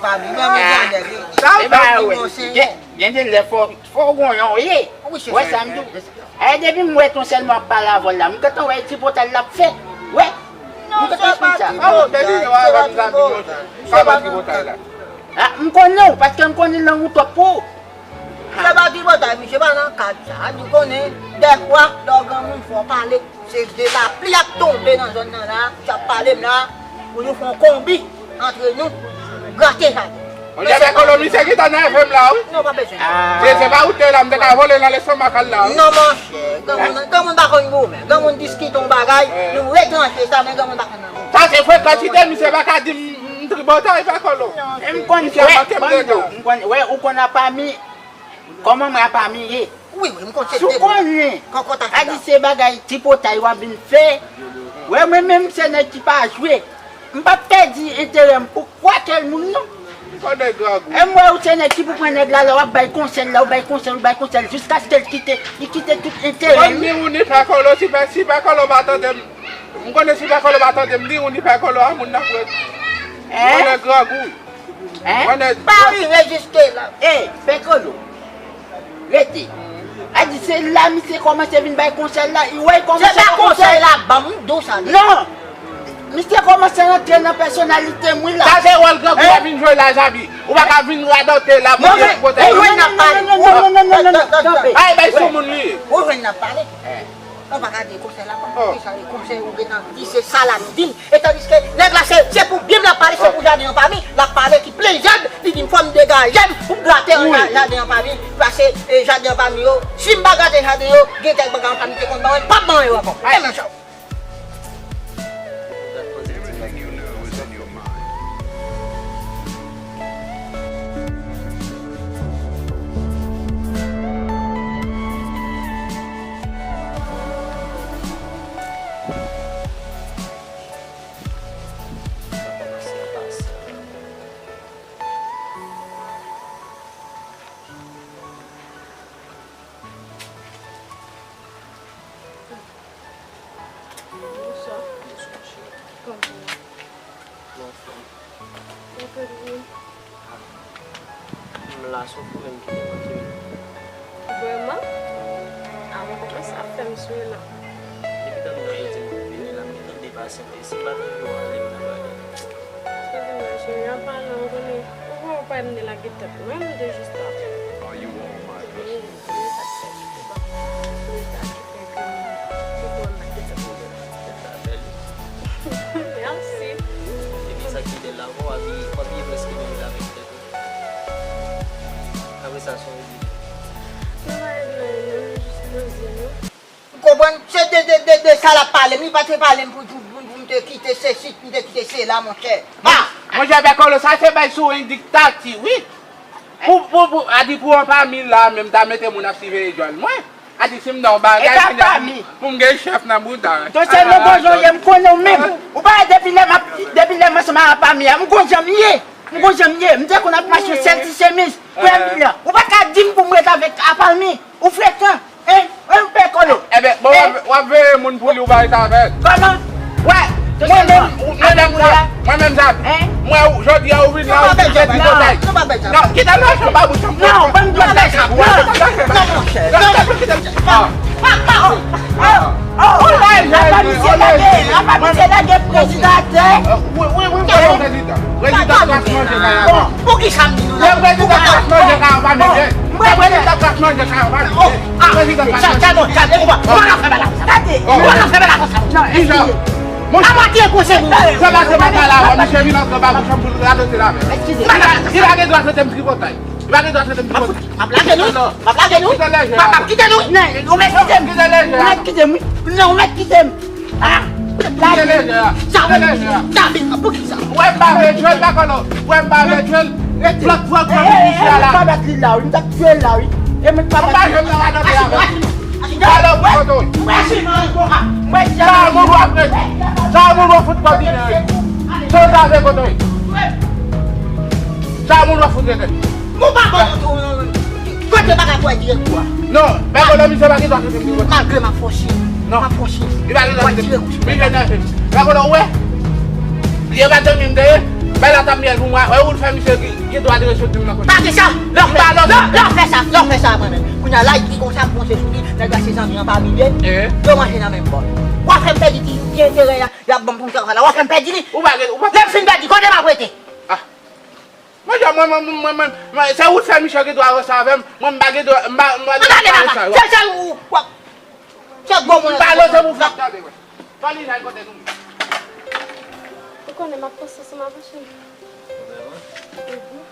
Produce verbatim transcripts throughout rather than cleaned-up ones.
Sa w ta wè. Gen, gen de lè fò, fò w gonyon, wi. Wè sa m di w. Ayè, depi m wè ton sèlman ap pale avè l la, m gentan wè ti potay l ap fè. Wè. M gentan konn sa. Sa w te di yo avè m zanmi yo. Sa pa ti potay la. Ah, m konnen w, paske m konnen lang ou twòp pou ou. Se pa ti potay, misye pa nan kad sa. Di konnen, dèfwa, lè w granmoun fò pale. Se de lapli ap tonbe nan zòn nan la, misye ap pale m la, pou nou fè yon konbi antre nou, grate jaden. Monchè, Pè Kolo, misye gentan nève m la, wi. Non, pa bezwen. Se, se pa ou te la, m te ka vole nan lestomak al la, wi. Non, monchè, granmoun, granmoun pa konn goumen. Granmoun diskite yon bagay, nou retranche sa, men granmoun pa konn nan goumen. Sa se frekantite, misye pa ka di m, m tripotay, Pè Kolo. E m konn, misye manke m de do. M konn, wè, ou konn apa mi, kòman mwen apa mi ye? Wi, wi, m konn se de moun. Si w konnen, a di se bagay ti potay w ap vin fè. Wè, mwen menm se nèg ki pa jwe. M p ap pèdi enterè m pou kwakèl moun, non. M pa nèg grangou. E m wè ou se nèg ki pou pran nèg la, lè w ap bay konsèy la, ou bay konsèy, ou bay konsèy, jiskaske l kite, li kite tout enterè l. Ni ou ni Pè Kolo, si Pè, si Pè Kolo pa tande m, m konnen si Pè Kolo pa tande m, ni ou ni Pè Kolo, a moun nan ap ret. Hein? M pa nèg grangou. Hein? Pa rive jiske la. Ey, Pè Kolo. Rete. A di se la misye kòmanse vin bay konsèy la, li wè l kòmanse bay konsèy. Se pa konsèy la ban m, di w sa. Non. Misye kòmanse rantre nan pèsonalite m, wi, la. Sa se wòl grangou w ap vin jwe la, Javi. Ou pa ka vin radote la pou jwe ti potay. Ou jwenn n ap pale. Non, non, non, non, non, non, non, non. Ay, bay sou moun li. Ou jwenn n ap pale. Ou pa ka di konsèy la pa bon, kisa e konsèy ou gentan di, se sa l ap di m. E tandiske nèg la se, se pou byen m l ap pale, se pou jaden an pa mi, l ap pale ki plen zèb, li di m fò m degaje m pou m grate an ja-, jaden an pa mi, pase, e, jaden an pa mi yo. Si m pa grate jaden yo, gen kèk bagay an pa mi te konn ban mwen, m p ap ban yo ankò. E men sa. Bonswa. Bonswa, cheri. Kòman w ye? Mwen anfòm. Mwen anfòm wi. Ah. M la, se w menm ki te manke m. Vrèman? Ah, mwen kòmanse ap fè m sou la. Depi tan m nan yo di m vini la, m gentan depasyante. Si m pa t rive w ale, m t ap ale. Eskize m, cheri, an palan, ou konnen, ou konnen w pa m de lage tèt mwen, m te jis ap. Are you on my business? Mèsi. Epi sa ki bèl la, w abiye, w abiye prèske menm jan avèk tèt ou. Apre sa, se yon egzibisyon. Nou pa egzibisyon, nou jis poze nou. Ou konprann? Se de, de, de, de sa l ap pale m. Li pa te pale m pou, pou, pou, pou m te kite sesi, pou m te kite sela, monchè. Ah! Monchè, Pè Kolo, sa se bay sou yon diktati, wi. Pou, pou, pou, a di pou an pami la, menm ta mete moun ap siveye djòl mwen. A di si m nan yon bagay, pou m gen chèf nan bouda. Ton sèlman gon jan w ye, m konnen w menm. Ou pa wè depi lè m ap, depi lè m ansanm ak an pami a, m gon jan m ye. M gon jan m ye. M te konn ap mache yon sèl ti chemiz. Premye milyon. Ou pa ka di m pou m ret avèk an pami. Ou frekan. Hein? Hein, Pè Kolo? Enben, bon, w ap, w ap veye moun pou li, ou pa ret avè l. Kòman? Wè, mwen menm, mwen menm sa, mwen menm sa, mwen, jodi a, ou vin la, ou di se tripotay. Non, kite m lage w ba bouch ou. Non, ban m di w bagay sa. Non, monchè. Non, non, kite m. Ah. Ah, ah, oh, oh, oh, la, la pa misye lage, la pa misye lage prezidan atè. Wi, wi, wi, prezidan. Prezidan kras manje kay avan. Bon, poukisa m di nou la? Se prezidan kras manje kay avan, mesye. Se prezidan kras manje kay avan, mesye. Prezidan kras manje. Sa, sa, non, sa, ou pa, ou pa ka fè bagay sa. Gade, ou pa ka fè bagay sa. Non, eskize. Monchè, a pa te konsèy pou mwen. Se paske m ap pale avè w, misye vin antre ba bouch mwen pou l radote la. Eskize. Li pa gen dwa trete m tripotay. Li pa gen dwa trete m tripotay. M ap lage nou. M ap lage nou. Kite lejè a. M ap kite nou. Non, ou mèt kite m. Kite lejè a. Ou mèt kite m, wi. Non, ou mèt kite m. Ah, kite lejè a. Kite lejè a. Poukisa? Ou wè m pa vle jwe l, Pè Kolo. Ou wè m pa vle jwe l. Rete. Flòt, flòt, flòt, misye a la. Pa bat li la, wi. M t ap tiye l la, wi. E mwen pa bat li. Ou pa jwenn nan radote avè l. Salòp, kote w? Sa moun w ap rete. Sa moun w ap fout pòt li. Sa w ta vle kote w? Sa moun w ap fout rete. Mwen pa konn ou, ou, ou, kote bagay pou al dirèk ou a. Non, men kote misye pa gen dwa trete m dirèk. Malgre m ap fòse. Non. M ap fòse. Li pa gen dwa trete m. Li vin nève m. Men kote w wè? Li e pa zanmi m te ye. Bay la tanmyèl pou mwen. Wè ou fè misye gen dwa de soti nan konsa. Pa gen sa. Lè w fè sa, lè w fè sa, lè w fè sa mwen menm. Kounye a la ki konsa m panse sou li, nèg la se zanmi an pa bliye. Yo manje nan menm bòl. W ap fè m pèdi ti, ti enterè a, y ap ban m pou m travay la. W ap fè m pèdi li. Ou pa gen, ou pa. Lè m fin pèdi, kote m ap rete? Ah. Mwen, mwen, mwen, mwen, mwen, mwen, se ou fè misye gen dwa ranse avè m. Mwen, m pa gen dwa, m pa, m pa gen dwa fè sa. Se, se ou, w ap, se gwo moun. M pa lòt se pou fè tande, wè. Tande nan kote nou. Ou konnen m ap panse sou ma bouch. Vrèman? Mhm.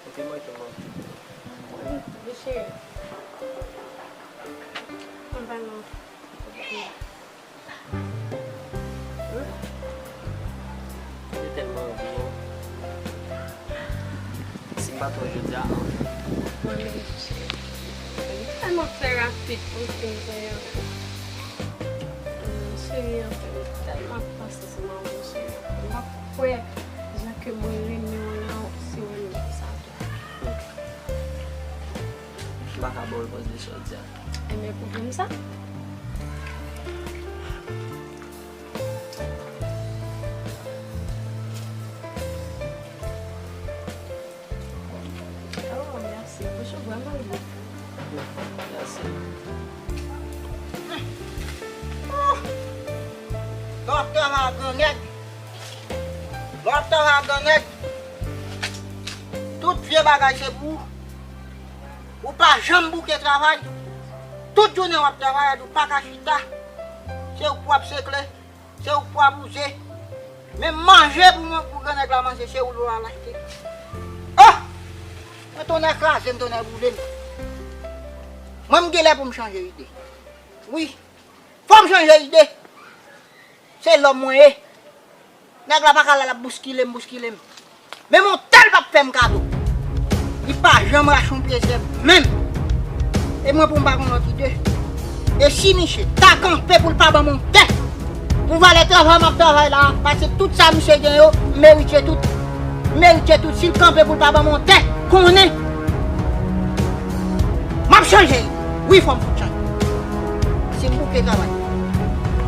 Ou te manke m anpil. Wi, cheri. Mwen pa nan. Mwen tèlman anvi w. Si m pa t wè w jodi a, an. Mwen menm tou, cheri. Li tèlman fè rapid pou m fin konn yon. Cheri, anfen, m tèlman ap panse sou manman, cheri. M pa kwè jan ke mwen renmen w lan, si w renmen m konsa tou. M pa ka ba w repons de sa w di a. Ebyen, pwouve m sa. Oh, mèsi. Bouch ou vrèman gwo. Mèsi. Oh! Lè w ap travay ak gran nèg, lè w ap travay ak gran nèg, tout vye bagay se pou ou. Ou pa janm bouke travay. Tout jounen w ap travay, ou pa ka chita. Se ou k pou ap sekle, se ou k pou ap wouze. Men manje pou mwen, pou gran nèg la manje, se ou l al achte. Oh! Mwen tonnè kraze m, tonnè boule m. Mwen, m genlè pou m chanje ide. Wi. Fò m chanje ide. Se lòm mwen ye. Nèg la pa ka la l ap bouskile m, bouskile m. Men Montel p ap fè m kado. Li pa janm rache yon pye zèb menm. E mwen pou m pa gon lòt ide. E si misye ta kanpe pou l pa ban m yon tè, pou valè travay m ap travay la, paske tout sa misye gen yo, m merite tout. M merite tout. Si l kanpe pou l pa ban m yon tè, konnen m ap chanje. Wi, fò m fout chanje. Si m bouke travay.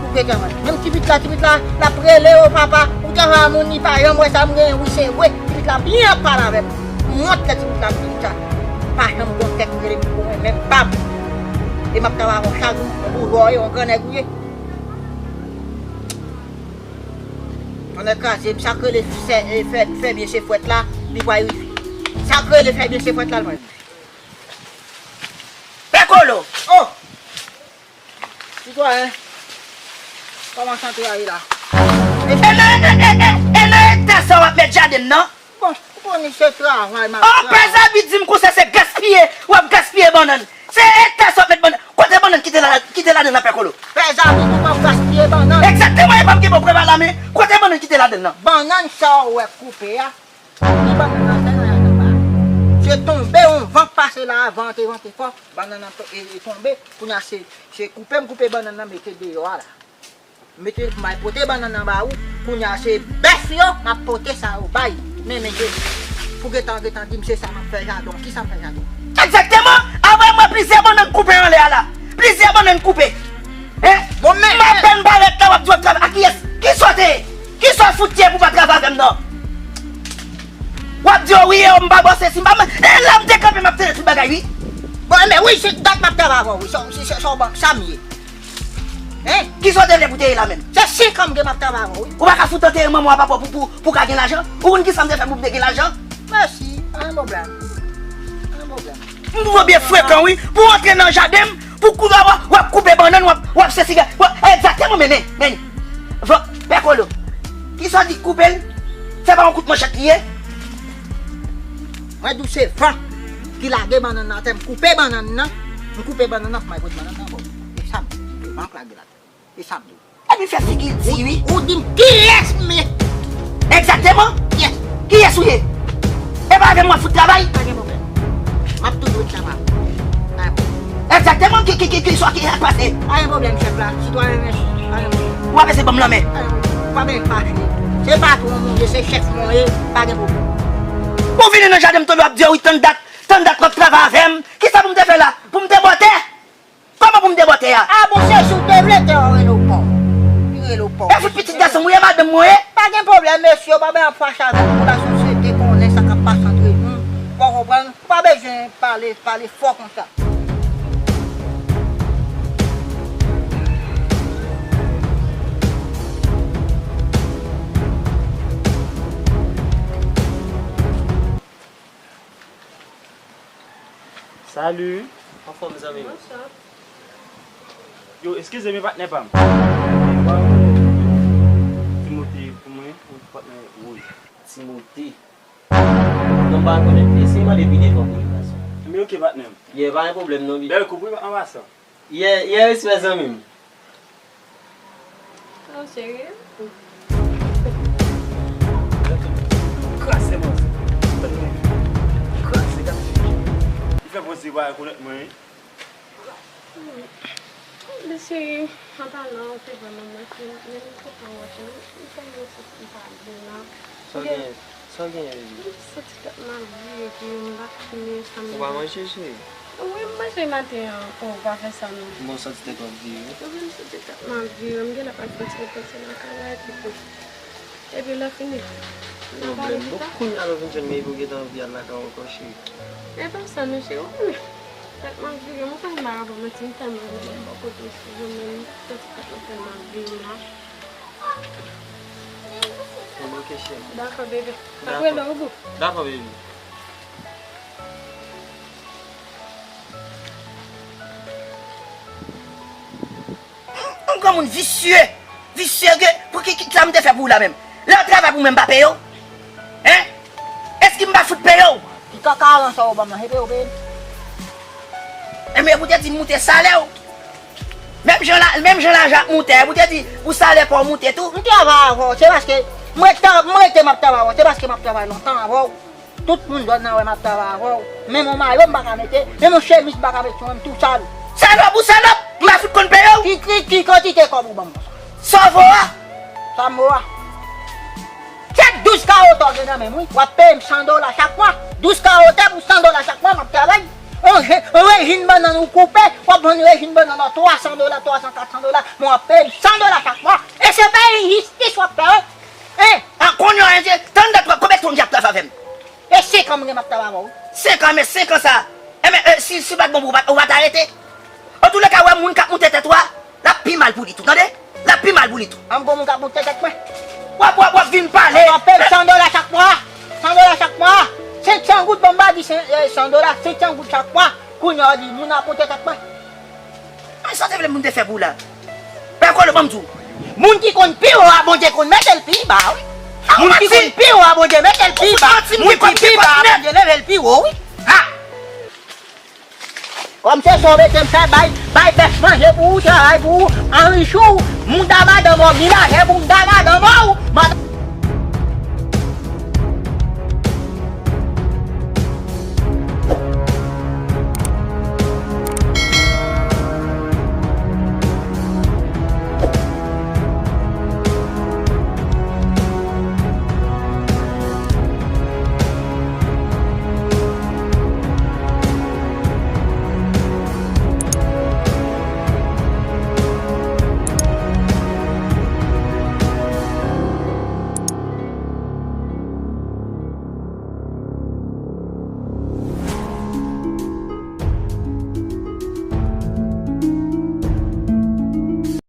Bouke travay. Menm ti pitit la, ti pitit la, l ap rele, o papa, ou travay a moun, li pa janm wè sa m genyen, wi, se vre. Ti pitit la byen ap pale avè m. M wont lè ti pitit la ap di m sa. Pa janm gon tèt rele m pou mwen, menm pa m. E m ap travay avè w chak jou, yon boujwa w ye, yon gran nèg ou ye. Tonnè kraze m, sa k rele fè, fè, fè byen se fwèt la, li pral rive. Sa k rele fè byen se fwèt la, l pral rive. Pè Kolo! Oh! Sitwayen, kòman sante a ye la? E nan, e, e, e, e nan eta sa w ap met jaden m nan? Bon, ou konnen se travay m ap travay. Oh, pè Zabi di m konsa se gaspiye, w ap gaspiye bannann. Se eta sa w ap met bannann. Kote bannann ki te la, ki te ladan nan, Pè Kolo? Pè Zabi di m ap gaspiye bannann. Egzakteman, e pa m ki ba w prepare la, men kote bannann ki te ladan nan? Bannann sa w wè koupe a, li bannann nan fè nan anba. Se tonbe, yon van k pase la, van an te vante fò, bannann nan to-, e, e tonbe. Kounye a se, se koupe m koupe bannann nan, mete deyò a la. M mete, m al pote bannann nan ba ou. Kounye a se bèf yo, m ap pote sa yo bay. Men, men, je, pou gentan, gentan di m se sa m ap fè jaden w. Kisa m fè jaden w? Egzakteman! Avè mwen plizyè bannann koupe anlè a la. Plizyè bannann koupe. Hein? Bon, men, m apèn parèt la, w ap di w ap travay. A kiyès? Kisa w te ye? Kisa w fout ye pou pa travay avè m nan? W ap di, o wi, e m pa bòs, e si m pa, e la m te kanpe, m ap tande tout bagay, wi. Bon, men wi, se dat m ap travay avè w, wi. Sa, sa, sa, sa, sa m ye. Hein? Kisa w te vle pou te ye la menm? Se senk an m gen m ap travay avè w, wi. Ou pa ka fout antere manman w a papa w pou, pou, pou w ka gen lajan? Ou konn kisa m te fè pou m te gen lajan? Mèsi, pa gen pwoblèm. Pa gen pwoblèm. M twò byen frekan, wi. Pou w antre nan jaden m, pou kou w ap, w ap koupe bannann, w ap, w ap se siga. W ap, egzakteman, men, men, men. Van, Pè Kolo. Kisa w di koupe l? Se pa yon kout manchèt li ye? Mwen di w se van ki lage bannann nan atè, m koupe bannann nan, m koupe bannann nan pou m al pote bannann nan ba w. E sa m di, se van k lage l atè. E sa m di w. Epi fè figi l di wi. Ou di m kiyès m ye? Egzakteman. Kiyès? Kiyès ou ye? E pa avè m w ap fout travay? Pa gen pwoblèm. M ap toujou travay. Pa gen pwoblèm. Egzakteman, ki, ki, ki, ki, ki, ki sa k pase? Pa gen pwoblèm, chèf la. Sitwayen Mèsi, pa gen pwoblèm. W ap eseye ban m lanmen? Pa gen pwoblèm. Pa bezwen fache. Se patwon mwen ye, se chèf mwen ye, pa gen pwoblèm. Ou vini nan jaden m tonbe, w ap di, wi, tann dat, tann dat w ap travay avè m. Kisa pou m te fè la? Pou m te bò tè? Kòman pou m te bò tè a? A bon, se si w te vle tè a, w rele w pa w. rele w pòv. E fout pitit gason mwen ye, madanm mwen ye. Pa gen pwoblèm, mesye, w pa bezwen fache avè m, nou la sosyete konnen sa k ap pase antre nou. Ou konprann? Ou pa bezwen pale, pale fò konsa. Salut. Anfòm, zanmi m? Bonswa. Yo, eskize m, patnè pa m. Timote pou mwen, ou patnè wouj. Timote. Non, m pa rekonèt li. Eseye mande pi devan pou li, gason. Men ok, patnè m. Yeah, pa gen pwoblèm non, bi. Bèl koup wi, an pasan. Yeah, yeah, respè, zanmi m. Oh, serye? Kraze manzè. Kraze, gade figi. Li fè bon se pa rekonèt mwen, wi. Mesye, an palan, ou te vrèman manke m, men m kontan wè w, men m tèlman santi m pa byen la. Sa w genyen? Sa w genyen, bebe? M santi tèt m ap vire, epi m pa ka fini sa m... Ou pa manje, cheri? Wi, m manje maten an. Oh, pa fè sa non. Bon, w santi tèt w ap vire? Wi, m santi tèt m ap vire. M genlè pral fè yon ti repoze lakay la, epi bon. Epi lè fini, n a pale pita. Kounye a lè w vin jwenn m, epi w gentan anvi al lakay w ankò, cheri? E pa sa non, cheri, ou konnen. Tèt m ap vire, mwen pa gen bagay pou menti, m tèlman vin bò kote w, cheri, men m santi tèt mwen tèlman ap vire la. Bon, ok, cheri. Dakò, bebe. M ap rele w, boo. Dakò, bebe. Yon granmoun visye, visye ke, pou ki, ki, sa m te fè pou ou la menm? Lè w travay pou mwen, m pa peye w? Hein? Èske m pa fout peye w? Ki kaka aran sa w ban m nan, se peye w peye m? Enben, pou te di m moute salè w. Menm jan la, menm jan lajan ap moute, pou te di, pou salè pa w moute tou. M travay avè w, se paske m rete, m rete m ap travay avè w, se paske m ap travay lontan avè w. Tout moun zòn nan wè m ap travay avè w. Menm yon mayo m pa ka mete, menm yon chemiz m pa ka mete sou mwen, m tou sal. Salòp ou salòp, m pa fout konn peye w. Ki, ki, ki kantite kòb ou ban m konsa? Sa w vo a? Sa m vo a? Se douz kawo tè w gen nan men m, wi. W ap peye m san dola chak mwa. Douz kawo tè pou san dola chak mwa, m ap travay. Yon je-, yon rejim bannann ou koupe, w ap vann rejim bannann nan twa san dola, twa san, kat san dola, men w ap peye m san dola chak mwa. E se pa enjistis w ap fè, wi. Hein? A, kounye a, hein, tann dat w ap, konbyen tan w ap travay avè m? E senk an m gen m ap travay avè w, wi. Senk an, men senk an sa. Enben, e, si, si pa t bon pou ou, ou pa t arete. Antouleka, w wè moun k ap moute tèt ou a, l ap pi mal pou li tou, tande? L ap pi mal pou li tou. An, m gon moun k ap moute tèt mwen. W ap, w ap, w ap vin pale. W ap peye m san dola chak mwa. San dola chak mwa. Senk san goud, bon, m pa di sen-, e, san dola, senk san goud chak mwa. Kounye a, w di moun ap moute tèt mwen. Ay, sa w te vle moun te fè pou ou la? Pè Kolo, ban m di w. Moun ki konn pi wo a, Bondye konn mete l pi ba, wi. Moun ki konn pi wo a, Bondye mete l pi ba. Moun ki pi ba a, Bondye leve l pi wo, wi. Ha! Kòm se sa w mete m fè, bay, bay bèf manje pou ou, travay pou ou, anrichi w, mouda madanm ou, milaje pou mouda madanm ou, madanm